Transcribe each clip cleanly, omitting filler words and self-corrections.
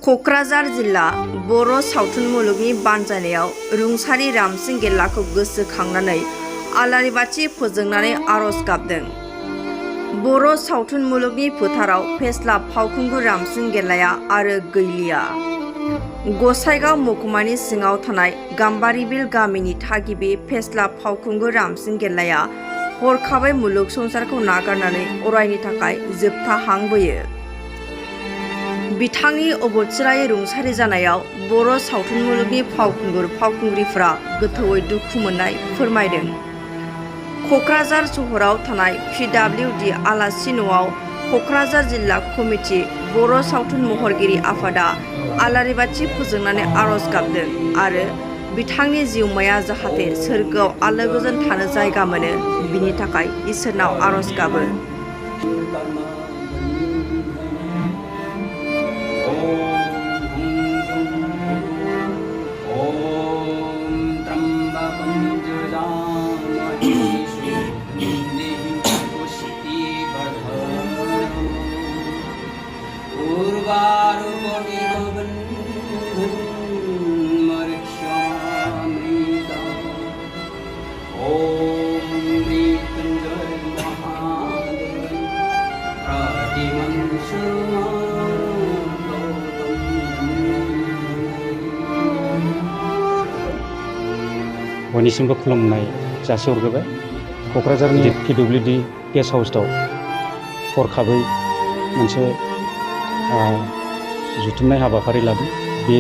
क'क्राझार जिल्ला बर' सावथुन मुलुगनि बानजायनायाव रुंसारि रामसिं गेल्लाखौ गोसोखांनानै आलारि बाथि फोजोंनानै आरज गाबदों। बर' सावथुन मुलुगनि फोथाराव फेस्ला फावखुंगुर रामसिं गेल्लाया आरो गैलिया। गसाइगाव महकुमानि सिङाव थानाय गाम्बारिबिल गामिनि थागिबि फेस्ला फावखुंगुर रामसिं गेल्लाया हरखाबै मुलुग संसारखौ नागारनानै अरायनि थाखाय जोबथा हां बोयो। बिथांनि अबथिरायै रुंसारि जानायाव बर' सावथुन मुलुगनि फावखुंगुर फावखुंग्रिफोरा गोथौयै दुखु मोननाय फोरमायदों। क'क्राझार सहराव थानाय PWD आलासि न'आव क'क्राझार जिल्ला कमिटि बर' सावथुन महरगिरि आफादा आलारि बाथि फोजोंनानै आरज गाबदों आरो बिथांनि जिउमाया जाहाथे सोरगोआव आलो गोजोन थानो जायगा मोनो बिनि थाखाय इसोरनाव आरज गाबो। बयनिसिमबो खुलुमनाय जासिहरग्रोबाय। क'क्राझारनि PWD गेस्ट हाउसआव हरखाबै मोनसे जुथुमनाय हाबाफारि लादों। बे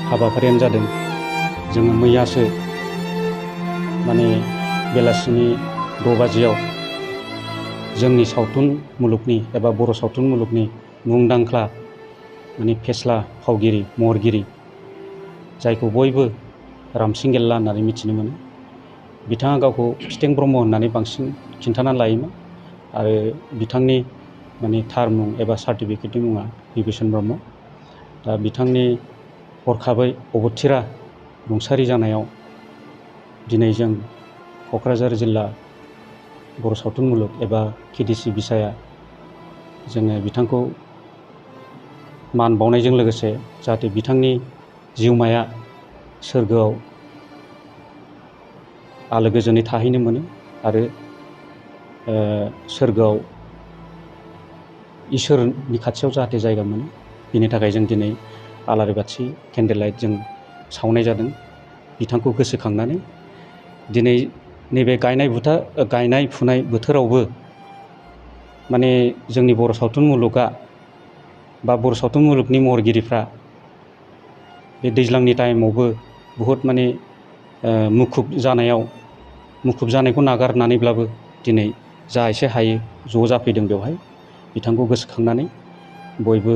हाबाफारियानो जादों जोङो मैयासो बेलासिनि 6 बाजियाव जोंनि सावथुन मुलुगनि एबा बर' सावथुन मुलुगनि मुंदांखा फेस्ला फावगिरि महरगिरि जायखौ बयबो रामसिं गेल्ला होननानै मिथिनो मोनो। बिथाङा गावखौ फिथें ब्रह्म होननानै बांसिन खिन्थानानै लायोमोन आरो बिथांनि थार मुं एबा सार्टिफिकेटनि मुङा बिभीषण ब्रह्म। दा बिथांनि हरखाबै अबथिरा रुंसारि जानायाव दिनै जों क'क्राझार जिल्ला बर' सावथुन मुलुग एबा KDC बिसाया जोङो बिथांखौ मान बावनायजों लोगोसे जाहाथे बिथांनि जिउमाया सोरगोआव आलो गोजोनै थाहैनो मोनो आरो सोरगोआव इसोरनि खाथियाव जाहाथे जायगा मोनो बिनि थाखाय जों दिनै आलारि बाथि केन्डेल लाइट जों सावनाय जादों। बिथांखौ गोसोखांनानै दिनै नैबे गायनाय फुनाय बोथोरावबो जोंनि बर' सावथुन मुलुगा बा बर' सावथुन मुलुगनि महरगिरिफ्रा बे दैज्लांनि टाइमावबो बहुद मुखुब जानायखौ नागारनानैब्लाबो दिनै जा एसे हायो ज' जाफैदों। बेवहाय बिथांखौ गोसोखांनानै बयबो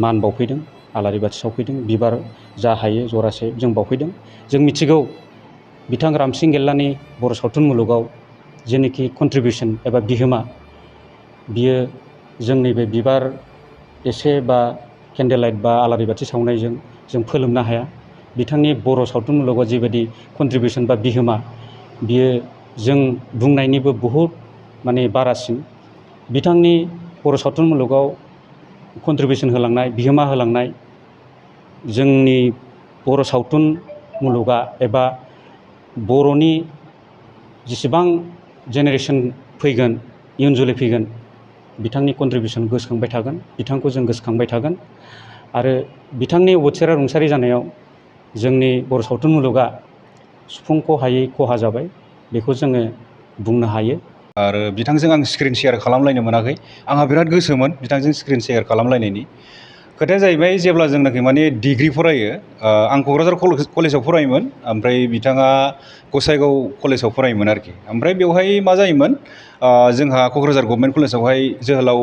मान बावफैदों, आलारि बाथि सावफैदों, बिबार जा हायो जरासे जों बावफैदों। जों मिथिगौ बिथां रामसिं गेल्लानि बर' सावथुन मुलुगाव जेनोखि कन्ट्रिबिउसन एबा बिहोमा बियो जों नैबे बिबार एसे बा केन्डेल लाइट बा आलारि बाथि सावनायजों जों फोलोमनो हाया। बिथांनि बर' सावथुन मुलुगाव जिबायदि कन्ट्रिबिउसन बा बिहोमा बियो जों बुंनायनिबो बहुद बारासिन। बिथांनि बर' सावथुन मुलुगाव कन्ट्रिबिउसन होलांनाय, बिहोमा होलांनाय जोंनि बर' सावथुन मुलुगा एबा बर'नि जेसेबां जेनेरेसन फैगोन, इयुन जोलै फैगोन, बिथांनि कन्ट्रिबिउसन गोसोखांबाय थागोन, बिथांखौ जों गोसोखांबाय थागोन। आरो बिथांनि अबथिरा रुंसारि जानायाव जोंनि बर' सावथुन मुलुगा सुफुंख' हायै खहा जाबाय, बेखौ जोङो बुंनो हायो। आरो बिथांजों आं स्क्रिन शेयार खालामलायनो मोनाखै। आंहा बिराद गोसोमोन बिथांजों स्क्रिन शेयार खालामलायनायनि। खोथाया जाहैबाय जेब्ला जोंनाखि डिग्री फरायो, आं क'क्राझार कलेजाव फरायोमोन, ओमफ्राय बिथाङा गसाइगाव कलेजाव फरायोमोन आरोखि। ओमफ्राय बेवहाय मा जायोमोन, जोंहा क'क्राझार गभर्नमेन्ट कलेजावहाय जोहोलाव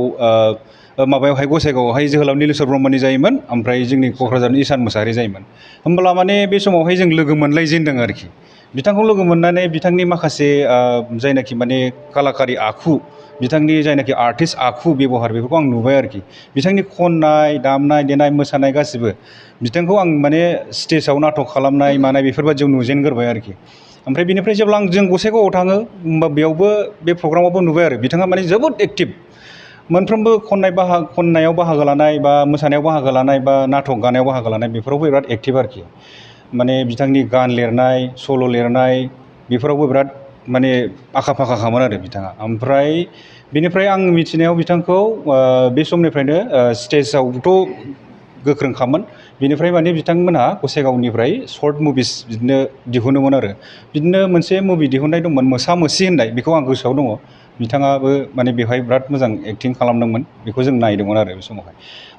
गसाइगावआवहाय जोहोलाव नीलेश्वर ब्रह्मनि जायोमोन, ओमफ्राय जोंनि क'क्राझारनि ईसान मोसाहारि जायोमोन। होमब्ला बे समावहाय जों लोगो मोनलायजेनदों आरोखि। बिथांखौ लोगो मोननानै बिथांनि माखासे जायनाखि कालाकारि आखु, बिथांनि जायनाखि आर्टिस्ट आखु बेबहार बेफोरखौ आं नुबाय आरोखि। बिथांनि खननाय, दामनाय देनाय, मोसानाय गासिबो बिथांखौ आं स्टेजाव नाटक खालामनाय मानाय बेफोरबायदियाव नुजेनग्रोबाय आरोखि। ओमफ्राय बिनिफ्राय जेब्ला जों गसाइगावआव थाङो होमबा बेयावबो बे प्रग्रामावबो नुबाय आरो बिथाङा जोबोद एक्टिभ। मोनफ्रोमबो खननायाव बाहागो लानाय बा मोसानायाव बाहागो लानाय बा नाटक गानायाव बाहागो लानाय बेफोरावबो बिराद एक्टिभ आरोखि। माने बिथांनि गान लिरनाय सल' लिरनाय बेफोरावबो बिराद माने आखा फाखाखामोन आरो बिथाङा। ओमफ्राय बेनिफ्राय आं मिथिनायाव बिथांखौ बे समनिफ्रायनो स्टेजावथ' गोख्रोंखामोन। बेनिफ्राय माने बिथांमोनहा गसाइगावनिफ्राय सर्ट मुभिस बिदिनो दिहुनोमोन आरो। बिदिनो मोनसे मुभि दिहुननाय दंमोन मोसा मोसि होननाय, बेखौ आं गोसोआव दङ। बिथाङाबो माने बेवहाय बिराद मोजां एक्टिं खालामदोंमोन, बेखौ जों नायदोंमोन आरो बे समावहाय।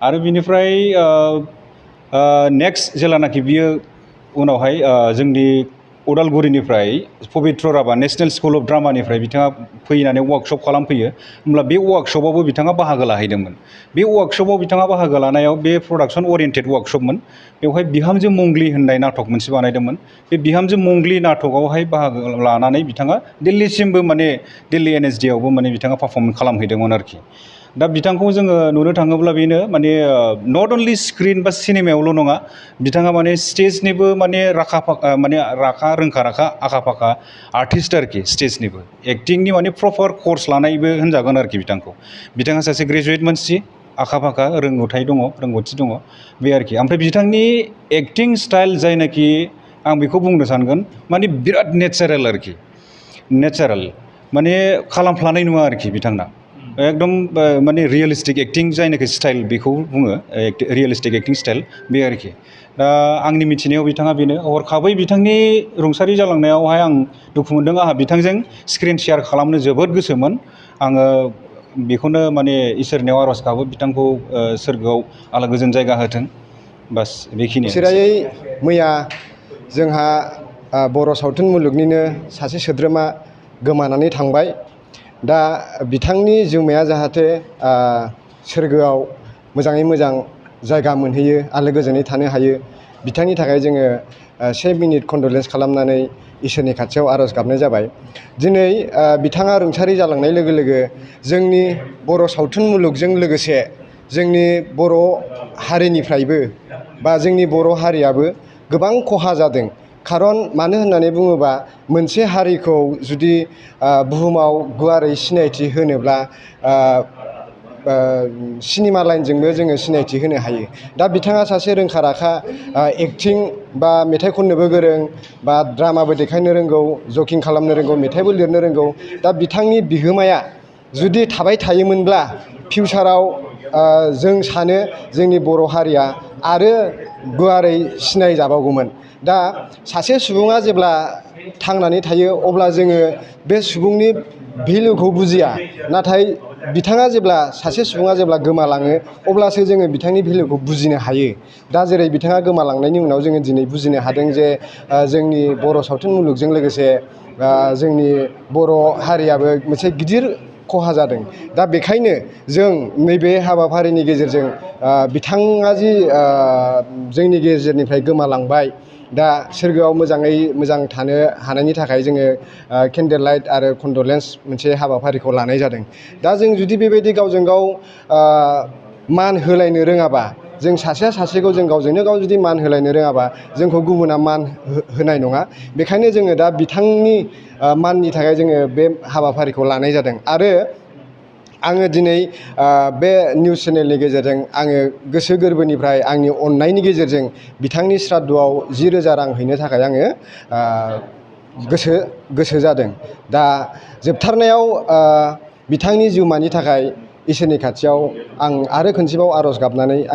आरो बिनिफ्राय नेक्स्ट जेलानाखि बियो उनावहाय जोंनि उदालगुरिनिफ्राय पबित्र राभा नेसनेल स्कुल अफ ड्रामानिफ्राय बिथाङा फैनानै वार्कशप खालामफैयो, होमब्ला बे वार्कशपआवबो बिथाङा बाहागो लाहैदोंमोन। बे वार्कशपआव बिथाङा बाहागो लानायाव बे प्रडाक्सन अरियेन्टेड वार्कशपमोन। बेवहाय बिहामजो मंग्लि होननाय नाटक मोनसे बानायदोंमोन। बे बिहामजो मंग्लि नाटकआवहाय बाहागो लानानै बिथाङा दिल्लीसिमबो माने दिल्ली NSD आवबो माने बिथाङा पारफर्म खालामहैदोंमोन आरोखि। दा बिथांखौ जोङो नुनो थाङोब्ला बेनो माने नट अनलि स्क्रिन बा सिनेमायावल' नङा, बिथाङा माने स्टेजनिबो माने रोंखा राखा आखा फाखा आर्टिस्ट आरोखि। स्टेजनिबो एक्टिंनि माने प्रपार कर्स लानायबो होनजागोन आरोखि बिथांखौ। बिथाङा सासे ग्रेजुवेट मानसि, आखा फाखा रोंगौथि दङ बे आरोखि। ओमफ्राय बिथांनि एक्टिं स्टाइल जायनाखि आं बेखौ बुंनो सानगोन माने बिराद नेचारेल आरोखि। नेचारेल माने खालामफ्लानाय नङा आरोखि बिथांना। एकदम माने रियेलिस्टिक एक्टिं जायनाखि स्टाइल बेखौ बुङो, रियेलिस्टिक एक्टिं स्टाइल बे आरोखि। दा आंनि मिथिनायाव बिथाङा बेनो। हरखाबै बिथांनि रुंसारि जालांनायावहाय आं दुखु मोनदों। आंहा बिथांजों स्क्रिन शेयार खालामनो जोबोद गोसोमोन। आङो बेखौनो माने इसोरनियाव आर'ज गाबो बिथांखौ सोरगोआव आलो गोजोन जायगा होथों। बास बेखिनियानोसै। चिरायै मैया जोंहा बर' सावथुन मुलुगनिनो सासे सोद्रोमा गोमानानै थांबाय। दा बिथांनि जिउमाया जाहाथे सोरगोआव मोजाङै मोजां जायगा मोनहैयो, आलो गोजोनै थानो हायो, बिथांनि थाखाय जोङो 1 मिनिट कन्डलेन्स खालामनानै इसोरनि खाथियाव आर'ज गाबनाय जाबाय। दिनै बिथाङा रुंसारि जालांनाय लोगो लोगो जोंनि बर' सावथुन मुलुगजों लोगोसे जोंनि बर' हारिनिफ्रायबो बा जोंनि बर' हारियाबो गोबां खहा जादों। खारन मानो होननानै बुङोबा मोनसे हारिखौ जुदि बुहुमाव गुवारै सिनायथि होनोब्ला सिनेमा लाइनजोंबो जोङो सिनायथि होनो हायो। दा बिथाङा सासे रोंखा राखा एक्टिं बा मेथाइ खननोबो गोरों, बा ड्रामाबो देखायनो रोंगौ, जकिं खालामनो रोंगौ, मेथाइबो लिरनो रोंगौ। दा बिथांनि बिहोमाया जुदि थाबाय थायोमोनब्ला फिउचाराव जों सानो जोंनि बर' हारिया आरो गुवारै सिनायजाबावगौमोन। दा सासे सुबुङा जेब्ला थांनानै थायो अब्ला जोङो बे सुबुंनि भेलुखौ बुजिया। नाथाय सासे सुबुङा जेब्ला गोमालाङो अब्लासो जोङो बिथांनि भेलुखौ बुजिनो हायो। दा जेरै बिथाङा गोमालांनायनि उनाव जोङो दिनै बुजिनो हादों जे जोंनि बर' सावथुन मुलुगजों लोगोसे जोंनि बर' हारियाबो मोनसे गिदिर खहा जादों। दा बेखायनो जों नैबे हाबाफारिनि गेजेरजों बिथाङा जि जोंनि गेजेरनिफ्राय गोमालांबाय, दा सोरगोआव मोजाङै मोजां थानो हानायनि थाखाय जोङो केन्डेल लाइट आरो कन्डलेन्स मोनसे हाबाफारिखौ लानाय जादों। दा जों जुदि बेबायदि गावजों गाव मान होलायनो रोङाबा, जों सासेया सासेखौ जों गावजोंनो गाव जुदि मान होलायनो रोङाबा जोंखौ गुबुना मान होनाय नङा। बेखायनो जोङो दा बिथांनि माननि थाखाय जोङो बे हाबाफारिखौ लानाय जादों। आरो आङो दिनै बे निउस चेनेलनि गेजेरजों आङो गोसो गोरबोनिफ्राय आंनि अननायनि गेजेरजों बिथांनि श्राद्धआव 10,000 रां हैनो थाखाय आङो गोसो जादों। दा जोबथारनायाव बिथांनि जिउमानि थाखाय इसोरनि खाथियाव आं आरो खनसेबाव आर'ज गाबनानै